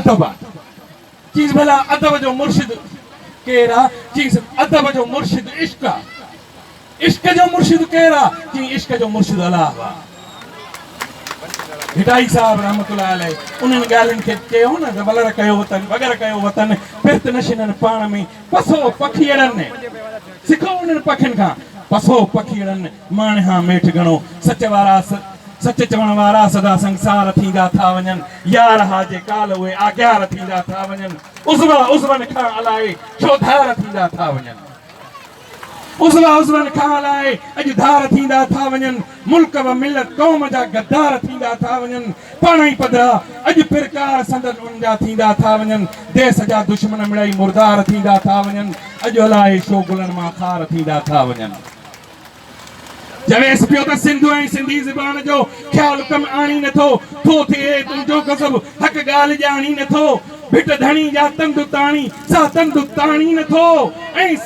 ادب آ. چيس ڀلا ادب جو مرشد ڪير آ؟ چيس ادب جو مرشد عشق آ. عشق جو مرشد ڪير آ؟ چيائين عشق جو مرشد الله آ. ڀٽائي صاحب رحمة الله عليه انهن ڳالهين کي چيو نه ته ولر ڪيو وطن وڳر ڪيو وطن پرت نه شنن پاڻ ۾ پسو پکيئڙن سکو انهن پکين کان پسو پکيئڙن ماڻهان ميٺ گهڻو سچ وارا سچ چوڻ وارا سدا سنگسار ٿيندا ٿا وڃن. يار ها جي ڪالهه اهي آگيار ٿيندا ٿا وڃن عضوا عضون کان الائي ڇو ڌار ٿيندا ٿا وڃن عضوا عضون کان الائي اڄ ڌار ٿيندا ٿا وڃن ملڪ و ملت قوم جا غدار ٿيندا ٿا وڃن پاڻ ئي پڌرا اڄ پرڪار سندن ان جا ٿيندا ٿا وڃن ديس جا دشمن مڙئي مردار ٿيندا ٿا وڃن اڄ الائي ڇو گلن مان خار ٿيندا ٿا وڃن. چويس پيو ته سنڌ ۽ سنڌي زبان جو خيال ڪم آڻي نٿو، ٿو ٿئي تنهنجو غضب، حق ڳالهه ڄاڻي نٿو، ڀٽ ڌڻي جا تند تاڻي، سا تند تاڻي نٿو ۽.